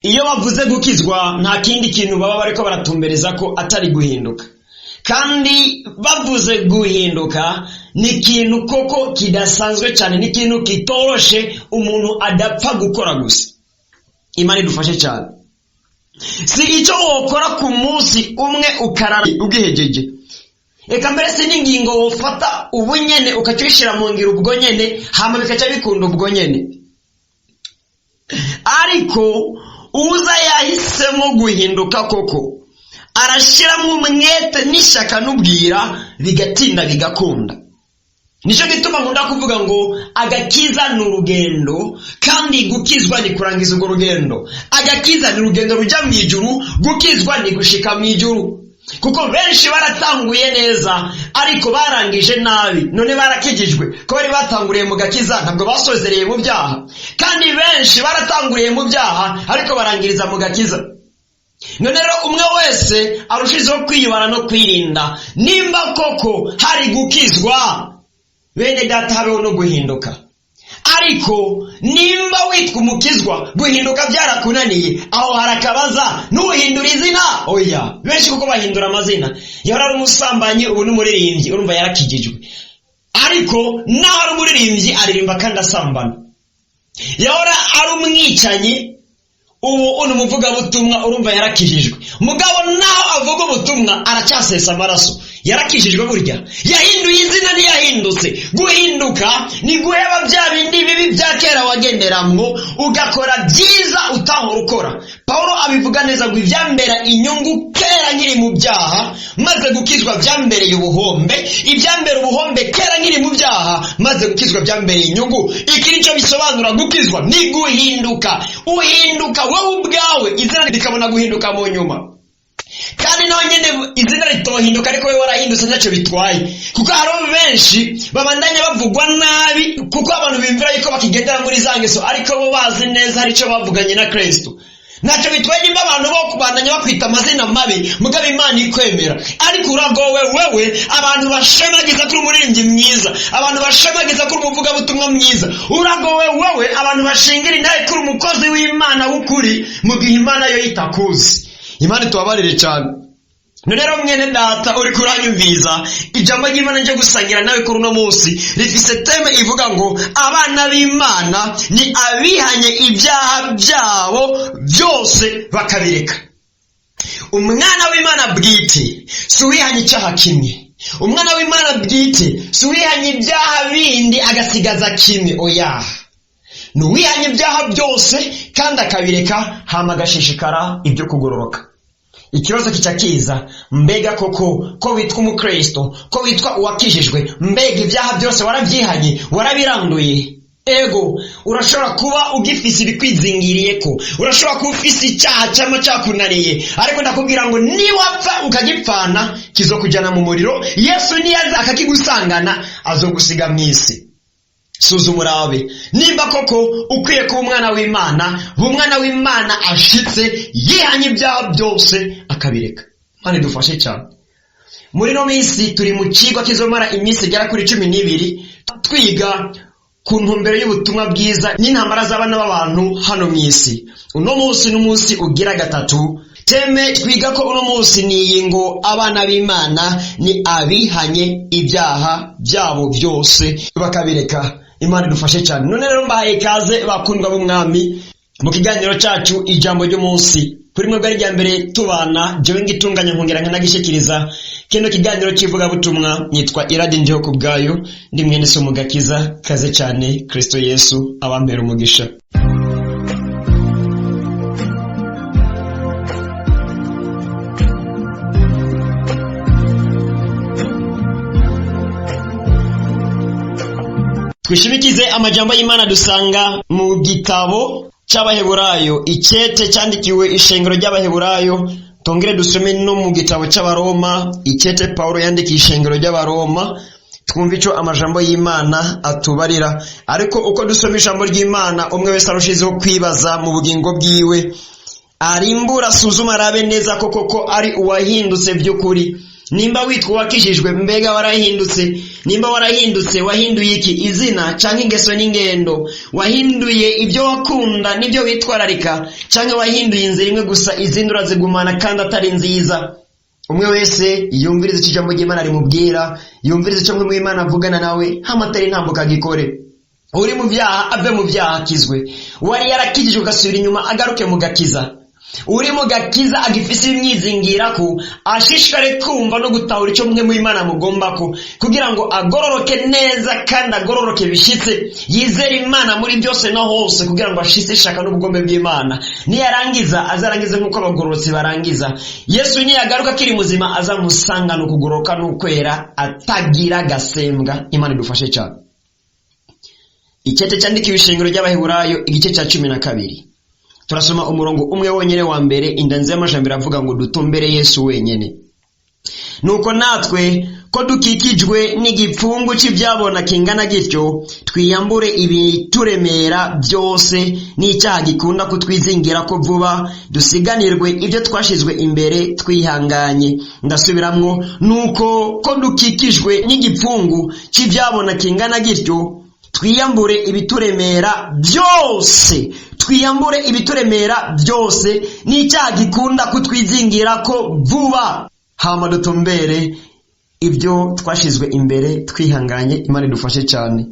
Iyo bavuze gukizwa, nta kindi kintu baba bariko baratumbereza ko atari guhinduka. Kandi bavuze guhinduka, ni ikintu koko kidasanzwe cyane, ni ikintu kitoroshe, umuntu adapfa gukora gusa. Imana idufashe cyane. Si icyo wokora ku munsi umwe ukarara ugihejeje. Reka mbere si n'ingingo wofata ubu nyene ukaca uyishira mu ngiro ubwo nyene, hama bikaca bikunda ubwo nyene. Ariko uza yahisemo guhinduka koko, arashyiramo umwete n'ishyaka n'ubwira, bigatinda bigakunda. Nicyo gituma nkunda kuvuga ngo agakiza ni urugendo, kandi gukizwa ni kurangiza urwo rugendo. Agakiza ni urugendo rujya mu ijuru, gukizwa ni gushika mu ijuru. Kuko benshi baratanguye neza ariko barangije nabi. None barakijijwe ko bari batanguriye mu gakiza, ntabwo basozereye mu byaha. Kandi benshi baratanguriye mu byaha ariko barangiriza mu gakiza. None rero umwe wese arushijeho kwiyubara no kwirinda. Nimba koko hari gukizwa, bene data, habeho no guhinduka. Ariko nimba witwa umukizwa, guhinduka byarakunaniye, aho harakabaza. Ntuhindura izina, oya. Benshi kuko bahindura amazina. Yahora ari umusambanyi, ubu ni umuririmbyi, urumva yarakijijwe. Ariko naho ari umuririmbyi, aririmba kandi asambana. Yahora ari umwicanyi, ubu ni umuvugabutumwa, urumva yarakijijwe. Mugabo naho avuga ubutumwa aracyasesa amaraso. Yarakijijwe burya? Yahinduye izina, ntiyahindutse. Guhinduka ni guheba bya bindi bibi bya kera wagenderamwo, ugakora byiza utahora ukora. Paulo abivuga neza ngo ibyambera inyungu kera nkiri mu byaha, maze gukizwa byambereye ubuhombe. Ibyambera ubuhombe kera nkiri mu byaha, maze gukizwa byambereye inyungu. Iki nicyo bisobanura gukizwa, ni guhinduka. Uhinduka wowe ubwawe, izina rikabona guhinduka mu nyuma. Kandi naho nyene izina ritohinduka ariko wowe warahindutse, ntacyo bitwaye. Kuko hariho benshi babandanya bavugwa nabi kuko abantu bimvira yuko bakigendera muri za ngeso, ariko bo bazi neza hari icyo bavuganye na Kristo. Ntacyo bitwaye nimba abantu bo kubandanya bakwita amazina mabi, mugabo Imana ikwemera. Ariko uragowe wewe abantu bashemagiza kuri umuririmbyi mwiza, abantu bashemagiza kuri umuvugabutumwa mwiza. Uragowe wewe abantu bashingira intahe kuri umukozi w'Imana w'ukuri, mu gihe Imana yo itakuzi. Imana itubabarire cyane. None rero mwene data uri kuranyumviza, ijambo ry'Imana ryo gusangira nawe kuri uno munsi rifise thème ivuga ngo abana b'Imana ni abihanye ibyaha byabo byose bakabireka. Umwana w'Imana bwite si uwihanye icyaha kimwe. Umwana w'Imana bwite si uwihanye ibyaha bindi agasigaza kimwe, oya. Ni uwihanye ibyaha byose kandi akabireka, hama agashishikara ibyo kugororoka. Ikibazo kica kiza: mbega koko ko witwa umukristo, ko witwa uwakijijwe, mbega ibyaha byose warabyihanye, warabiranduye? Ego, urashobora kuba ugifise ibikwizingiriye ko, urashobora kuba ufise icyaha cyangwa cyakunaniye, ariko ndakubwira ngo niwapfa ukagipfana, kizokujyana mu muriro. Yesu niyaza akakigusangana, azogusiga mu isi. Suzuma urabe nimba koko ukwiye kuba umwana w'Imana. Umwana w'Imana ashitse yihanye ibyaha byose akabireka. Imana idufashe cyane. Muri ino minsi turi mu kigo kizomara iminsi igera kuri 12, twiga ku ntumbero y'ubutumwa bwiza n'intambara z'abana b'abantu hano mu isi. Uno munsi n'umunsi ugira gatatu. Thème twiga ko uno munsi ni iyi ngo abana b'Imana ni abihanye ibyaha byabo byose bakabireka. Imana idufashe cyane. None rero mbahaye ikaze, bakundwa b'Umwami, mu kiganiro cyacu Ijambo ry'Umunsi. Kuri mwebwe ari rya mbere tubana, jewe ngitunganya nkongera nkanagishikiriza kino kiganiro cy'ivugabutumwa, nitwa Iradi Ndiho ku bwayo, ndi mwene so mu gakiza. Kaze cyane, Kristo Yesu abampera umugisha. Twishimikize amajambo y'Imana dusanga mu gitabo cy'Abaheburayo, icyete cyandikiwe ishengero ry'Abaheburayo. Tongere dusome no mu gitabo cy'Abaroma, icyete Paulo yandikiye ishengero ry'Abaroma, twumve ico amajambo y'Imana atubarira. Ariko uko dusoma ijambo ry'Imana, umwe wese arushizeho kwibaza mu bugingo bwiwe, arimbura asuzuma arabe neza ko koko ari uwahindutse by'ukuri. Nimba witwa uwakijijwe, mbega warahindutse? Nimba warahindutse, wahinduye iki? Izina canke ingeso n'ingendo? Wahinduye ibyo wakunda n'ibyo witwararika, canke wahinduye inzira imwe gusa, izindi urazigumana kandi atari nziza? Umwe wese yumvirize icyo ijambo ry'Imana rimubwira, yumvirize icyo Mpwemu w'Imana avugana nawe, hama atere intambuko agikore. Uri mu byaha ave mu byaha akizwe, uwari yarakijijwe agasubira inyuma agaruke mu gakiza, uri mu gakiza agifise ibimwizingira ko ashishikare kumva no gutahura icyo Mpwemu w'Imana mugomba ko, kugira ngo agororoke neza kandi agororoke bishitse, yizere Imana muri byose no hose, kugira ngo ashitse ishaka n'ubugombe bw'Imana. Niyarangiza azarangize nk'uko abagororotsi barangiza. Yesu niyagaruka akiri muzima azamusangana ukugororoka n'ukwera atagira agasembwa. Imana idufashe cyane. Ikete cyandikiwe ishengero ry'Abaheburayo, igice cya 12, turasoma umurongo umwe wonyene wa mbere. Indanzi y'amajambo iravuga ngo dutumbere Yesu wenyene. Nuko natwe ko dukikijwe n'igipfungu cy'ibyabona kingana gityo, twiyambure ibituremera byose n'icyaha gikunda kutwizingira ko vuba, dusiganirwe ibyo twashizwe imbere twihanganye. Ndasubiramwo, nuko ko dukikijwe n'igipfungu cy'ibyabona kingana gityo, twiyambure ibituremera byose, twiyambure ibituremera byose n'icyaha gikunda kutwizingira ko vuba, hama dutumbere ibyo twashizwe imbere twihanganye. Imana idufashe cyane.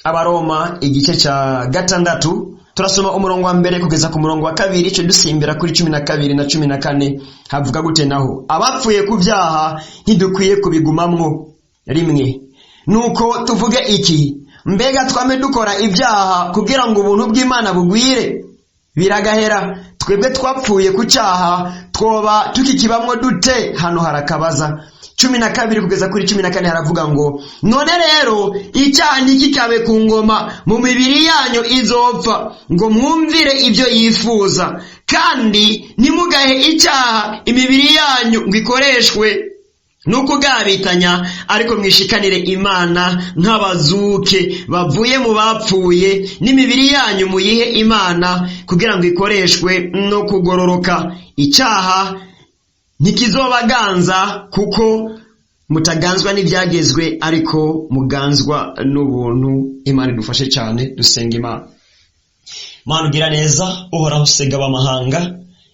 Abaroma igice cya 6, turasoma umurongo wa 1 kugeza ku murongo wa 2, ico dusimbira kuri 12 na 14. Havuga gute naho? Abapfuye ku byaha ntidukwiye kubigumamwo. Rimwe, nuko tuvuge iki? Mbega twame dukora ibyaha kugira ngo ubuntu bw'Imana bugwire? Biragahera. Twebwe twapfuye ku cyaha, twoba tukikibamwo dute? Hano harakabaza. 12 kugeza kuri 14 haravuga ngo none rero icyaha ntikikabe ku ngoma mu mibiri yanyu izopfa, ngo mwumvire ibyo yifuza, kandi ntimugahe icyaha imibiri yanyu ngo ikoreshwe nukugabitanya, ariko mwishikanire Imana nk'abazuke bavuye mu bapfuye, n'imibiri yanyu muyihe Imana kugira ngo ikoreshwe no kugororoka. Icyaha ntikizobaganza, kuko mutaganzwa n'ibyagezwe, ariko muganzwa n'ubuntu. Imana idufashe cyane. Dusenga Imana. Mana ugira neza, uhoraho usega abamahanga,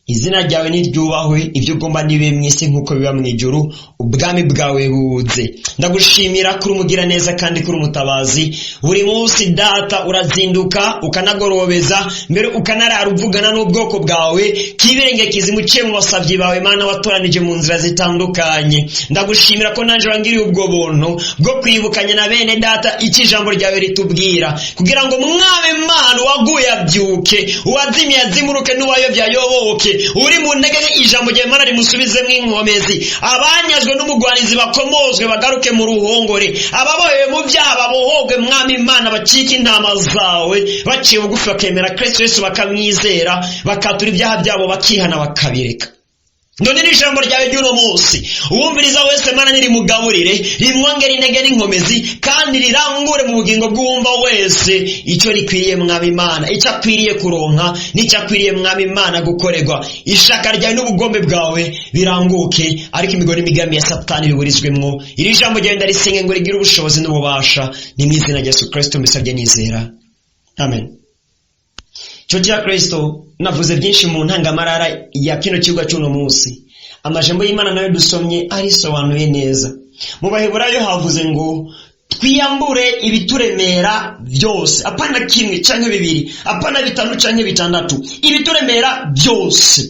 izina ryawe niryubahwe, ibyo ugomba nibe mu isi nk'uko biba mu ijuru, ubwami bwawe buze. Ndagushimira kuri umugira neza kandi kuri umutabazi. Buri munsi Data urazinduka ukanagorobeza, mbere ukanarara uvugana n'ubwoko bwawe, kibirenge kizimuciye mu basabyi bawe Mana watoranije mu nzira zitandukanye. Ndagushimira ko nanje wangiriye ubwo buntu bwo kwibukanya na bene Data icyo ijambo ryawe ritubwira, kugira ngo mwami Mana uwaguye abyuke, uwazimiye azimuruke, n'uwayobye ayoboke, uri mu ntege nke ijambo rya Imana rimusubizemo inkomezi, abanyazwe n'umugwanizi bakomozwe bagaruke mu ruhongore, ababohewe mu byaha babohogwe. Mwami Imana, bacike intama zawe baciye bugufi, bakemera Kristo Yesu, bakamwizera, bakatura ibyaha byabo, bakihana, bakabireka. None n'ijambo ryawe ry'uno munsi, uwumviriza wese Mana nirimugaburire, rimwongere intege n'inkomezi, kandi rirangure mu bugingo bw'uwumva wese icyo rikwiriye. Mwami Imana, icyo akwiriye kuronka n'icyo akwiriye, Mwami Imana, gukorerwa. Ishaka ryawe n'ubugombe bwawe biranguke, ariko imigoni n'imigambi ya Satani biburizwemwo. Iri jambo ryawe ndarisenge ngo rigire ubushobozi n'ububasha. Ni mu izina rya Yesu Kristo mbisabye nizera, amen. Nshuti ya Kristo, navuze byinshi mu ntangamarara ya kino kibuga cy'uno munsi. Amajambo y'Imana nayo dusomye arisobanuye neza. Mu Baheburayo havuze ngo twiyambure ibituremera byose, apana kimwe canke bibiri, apana bitanu canke bitandatu, ibituremera byose.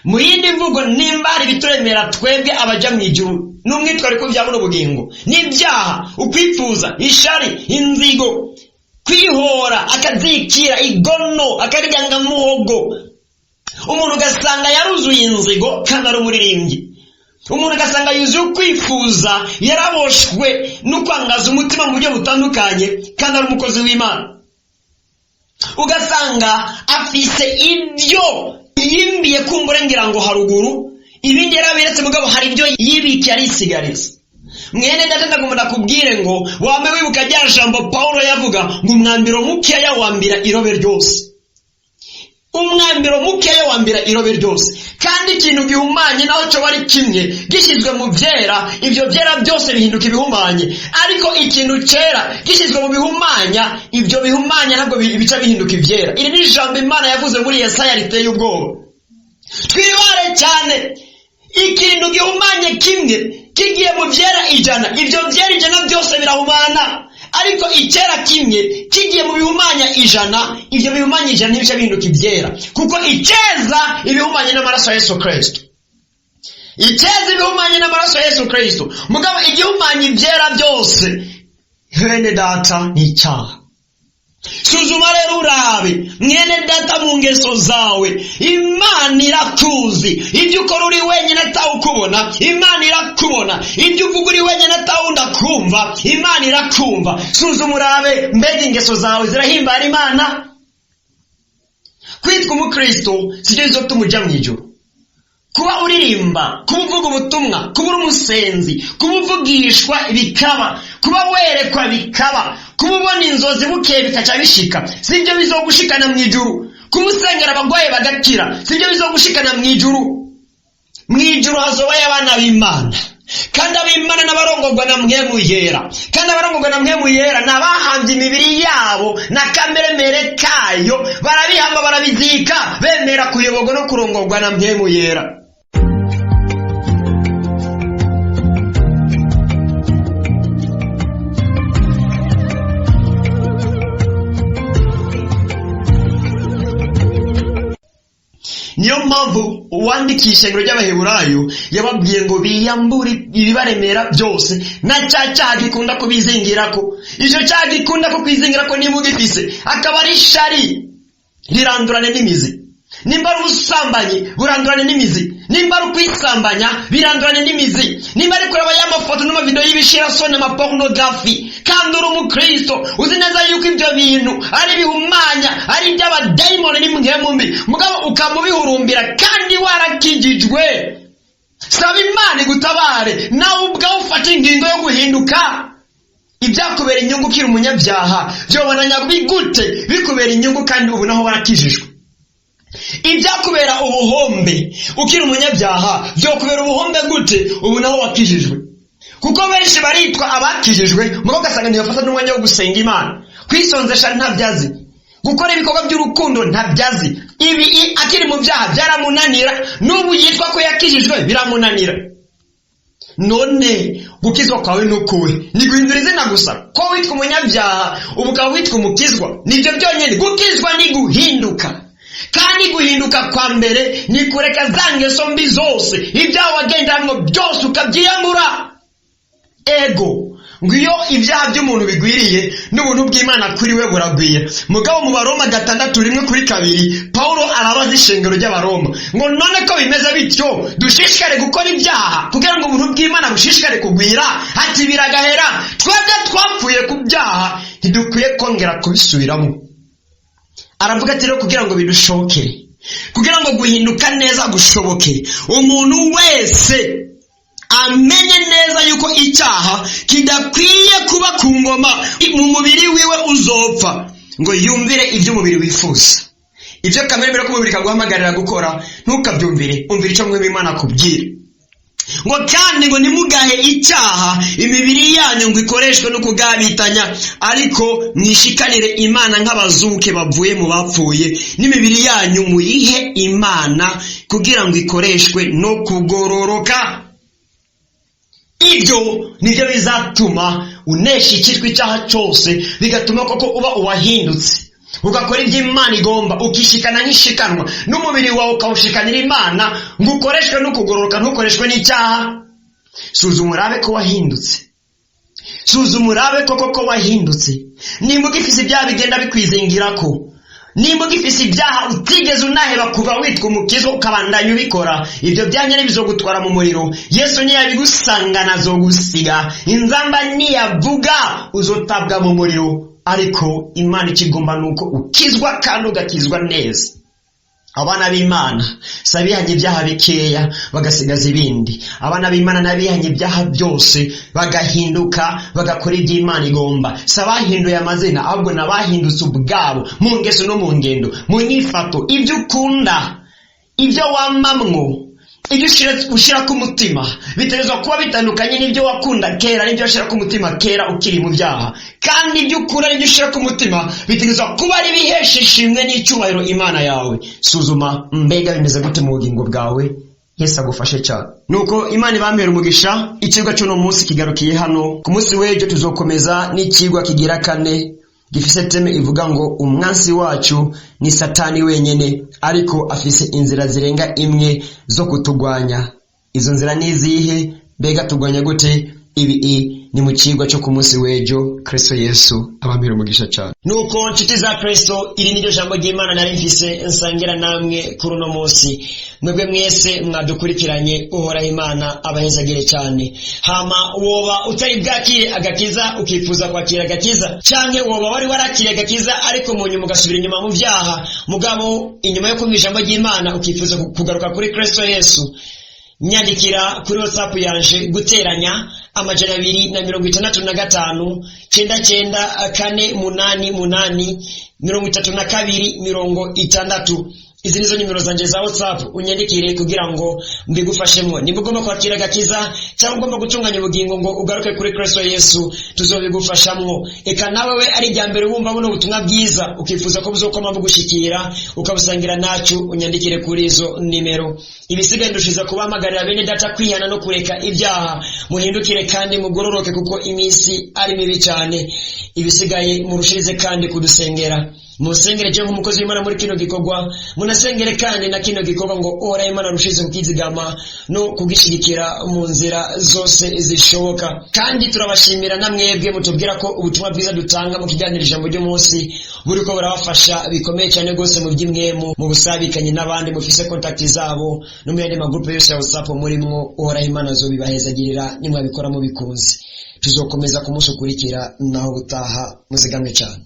Mu yindi mvugo, nimba hari ibituremera twebwe abaja mu ijuru n'umwitwariko bya buno bugingo, n'ibyaha, ukwipfuza, ishari, inzigo, kwihora, akazikira, igono, akaryangamuhogo. Umuntu ugasanga yaruzuye inzigo kandi ari umuririmbyi, umuntu ugasanga yuzuye ukwifuza, yaraboshwe no kwangaza umutima mu buryo butandukanye kandi ari umukozi w'Imana. Ugasanga afise ibyo yimbiye kumbura ngira ngo haruguru, ibindi yarabiretse, mugabo hari ibyo yibikiye arisigariza. Mwene data, ndagomba ndakubwire ngo wame wibuka rya jambo Paulo yavuga ngo umwambiro mukeya wambira irobe ryose, umwambiro mukeya wambira irobe ryose. Kandi Kandi ikintu gihumanye naho cyo ari kimwe gishyizwe mu byera, ibyo byera byose bihinduka ibihumanye. Ariko ikintu cyera gishyizwe mu bihumanya, ibyo bihumanya ntabwo bica bihinduka ibyera. Iri ni ijambo Imana yavuze muri Yesaya riteye ubwoba. Twibare cyane, ikintu gihumanye kimwe kigiye mu byera 100, ibyo byera 100 byose birahumana. Ariko icyera kimwe kigiye mu bihumanya 100, ibyo bihumanya 100 ntibice bihinduka ibyera, kuko icyeza ibihumanye n'amaraso ya Yesu Kristo, icyeza ibihumanye n'amaraso ya Yesu Kristo. Mugabo igihumanya ibyera byose, mwene data, ni icyaha. Suzuma rero urabe, mwene data, mu ngeso zawe. Imana irakuzi. Ibyo ukora uri wenyine atawukubona, Imana irakubona. Ibyo uvuga uri wenyine atawundi akumva, Imana irakumva. Suzuma urabe, mbega ingeso zawe zirahimbara Imana? Kwitwa umukristo sibyo bizotuma ujya mu ijuru. Kuba uririmba, kuba uvuga ubutumwa, kuba uri umusenzi, kuba uvugishwa bikaba, kuba werekwa bikaba, kuba ubona inzozi bukeye bikaca bishika, sibyo bizogushikana mu ijuru. Kuba usengera abagwayi bagakira, sibyo bizogushikana mu ijuru. Mu ijuru hazobayo abana b'Imana, kandi ab'Imana n'abarongorwa na Mpwemu Yera, kandi abarongorwa na Mpwemu Yera ni abahambye imibiri yabo na kameremere kayo, barabihamba barabizika, bemera kuyoborwa no kurongorwa na Mpwemu Yera. Niyo mpamvu uwandikisha ishengero ry'Abaheburayo yababwiye ngo biyambure ibibaremera byose na cya cyaha gikunda kubizingirako. Icyo cyaha gikunda kukwizingirako niba ugifise akaba ari ishari, rirandurane n'imizi. Nimba ari ubusambanyi, burandurane n'imizi. Nimba ari ukwisambanya, birandurane n'imizi. Nimba ari kureba ya mafoto n'amavideo y'ibishirasoni, amapornografi, kandi uri umukristo uzi neza yuko ibyo bintu ari bihumanya, ari iby'abadayimoni n'impwemu mbi, mugabo ukamubihurumbira kandi warakijijwe, saba Imana igutabare, nawe ubwawe ufate ingingo yo guhinduka. Ibyakubera inyungu ukiri umunyabyaha byobonanya bigute bikubera inyungu kandi ubu naho warakijijwe? Ibyakubera ubuhombe ukiri umunyabyaha byokubera ubuhombe gute ubu naho wakijijwe? Kuko benshi baritwa abakijijwe, mugabo ugasanga ntibafata n'umwanya wo gusenga Imana, kwisonzesha ntabyazi, gukora ibikorwa by'urukundo ntabyazi. Ibi akiri mu byaha byaramunanira, n'ubu yitwa ko yakijijwe biramunanira. None gukizwa kwawe ni ukuwe? Ni guhindura izina gusa ko witwa umunyabyaha ubu ukaba witwa umukizwa? Nibyo byonyine. Gukizwa ni guhinduka, kandi guhinduka kwa mbere ni kureka za ngeso mbi zose, ibyaha wagenderamwo byose ukabyiyambura. Ego, ngo iyo ibyaha by'umuntu bigwiriye, n'ubuntu bw'Imana kuri we buragwira. Mugabo mu Baroma 6:1-2, Paulo arabaza ishengero ry'Abaroma ngo none ko bimeze bityo, dushishikare gukora ibyaha kugira ngo ubuntu bw'Imana bushishikare kugwira? Ati biragahera. Twebwe twapfuye ku byaha, ntidukwiye kongera kubisubiramo. Aravuga ati rero kugira ngo bidushobokere, kugira ngo guhinduka neza gushoboke, umuntu wese amenye neza yuko icyaha kidakwiye kuba ku ngoma mu mubiri wiwe uzopfa, ngo yumvire ibyo umubiri wifuza, ibyo kamere mbere ko umubiri kaguhamagarira gukora, ntukabyumvire, umvire icyo Mwami Imana akubwira. Ngo kandi ngo ntimugahe icyaha imibiri yanyu ngo ikoreshwe no kugabitanya, ariko mwishikanire Imana nk'abazuke bavuye mu bapfuye, n'imibiri yanyu muyihe Imana kugira ngo ikoreshwe no kugororoka. Ibyo nibyo bizatuma unesha icyitwa icyaha cyose, bigatuma koko uba uwahindutse, ugakora ibyo Imana igomba, ukishikana nk'ishikanwa, n'umubiri wawe ukawushikanira Imana ngo ukoreshwe no kugororoka, ntukoreshwe n'icyaha. Suzuma urabe ko wahindutse, suzuma urabe koko ko wahindutse. Nimba ugifise ibyaha bigenda bikwizingirako, nimba ugifise ibyaha utigeze unaheba kuva witwa umukizwa ukabandanya ubikora, ibyo byaha bizogutwara mu muriro. Yesu niyabigusangana azogusiga, inzamba niyavuga uzotabwa mu muriro. Ariko Imana ikigomba nuko ukizwa kandi ugakizwa neza. Abana b'Imana si abihanye ibyaha bikeya bagasigaza ibindi. Abana b'Imana n'abihanye ibyaha byose bagahinduka bagakora ibyo Imana igomba. Si abahinduye amazina, ahubwo n'abahindutse ubwabo mu ngeso no mu ngendo, mu nyifato, ibyo ukunda, ibyo wamamwo, Ibyo ushyira ku mutima bitegerezwa kuba bitandukanye n'ibyo wakunda kera, n'ibyo washyira ku mutima kera ukiri mu byaha. Kandi ibyo ukunda n'ibyo ushyira ku mutima bitegerezwa kuba ari ibihesha ishimwe n'icyubahiro Imana yawe. Suzuma, mbega bimeze gute mu bugingo bwawe? Yesu agufashe cyane. Nuko Imana ibambera umugisha. Ikigwa cy'uno munsi kigarukiye hano. Ku munsi w'ejo tuzokomeza n'ikigwa kigira kane, gifise thème ivuga ngo umwansi wacu ni Satani wenyene, ariko afise inzira zirenga imwe zo kutugwanya. Izo nzira ni izihe? Mbega tugwanya gute? Ibi ni mu kigwa cyo ku munsi w'ejo. Kristo Yesu abambera umugisha cyane. Nuko nshuti za Kristo, iri niryo jambo ry'Imana nari mfise nsangira namwe kuri uno munsi. Mwebwe mwese mwadukurikiranye, Uhoraho Imana abahezagire cyane. Hama woba utari bwakire agakiza, ukifuza kwakira agakiza, canke woba wari warakiriye agakiza ariko mu nyuma ugasubira inyuma mu byaha, mugabo inyuma yo kumva ijambo ry'Imana ukifuza kugaruka kuri Kristo Yesu, nyandikira kuri WhatsApp yanje: +265 99 488 32 60. Izi nizo nimero zanje za WhatsApp, unyandikire kugira ngo mbigufashemwo. Nimba ugomba kwakira agakiza cyangwa ugomba gutunganya ubugingo ngo ugaruke kuri Kristo Yesu, tuzobigufashamwo. Eka nawe we ari irya mbere wumva buno butumwa bwiza, ukifuza ko buzokoma bugushikira ukabusangira nacu, unyandikire kuri izo nimero. Ibisigaye ndushiza kubahamagarira bene data kwihana no kureka ibyaha. Muhindukire kandi mugororoke, kuko iminsi ari mibi cyane. Ibisigaye murushirize kandi kudusengera. Musengere je nk'umukozi w'Imana muri kino gikorwa, munasengere kandi na kino gikorwa ngo Uhoraho Imana arushize kukizigama no kugishigikira mu nzira zose zishoboka. Kandi turabashimira na mwebwe mutubwira ko ubutumwa bwiza dutanga mu kiganiro Ijambo ry'Umunsi buriko burabafasha bikomeye cyane rwose mu by'imwemu, mu busabikanye n'abandi mufise contact zabo no mu yandi magroupe yose ya WhatsApp murimwo. Uhoraho Imana azobibahezagirira nimwabikora mubikunze. Tuzokomeza ku munsi ukurikira. Naho butaha, muzigamwe cyane.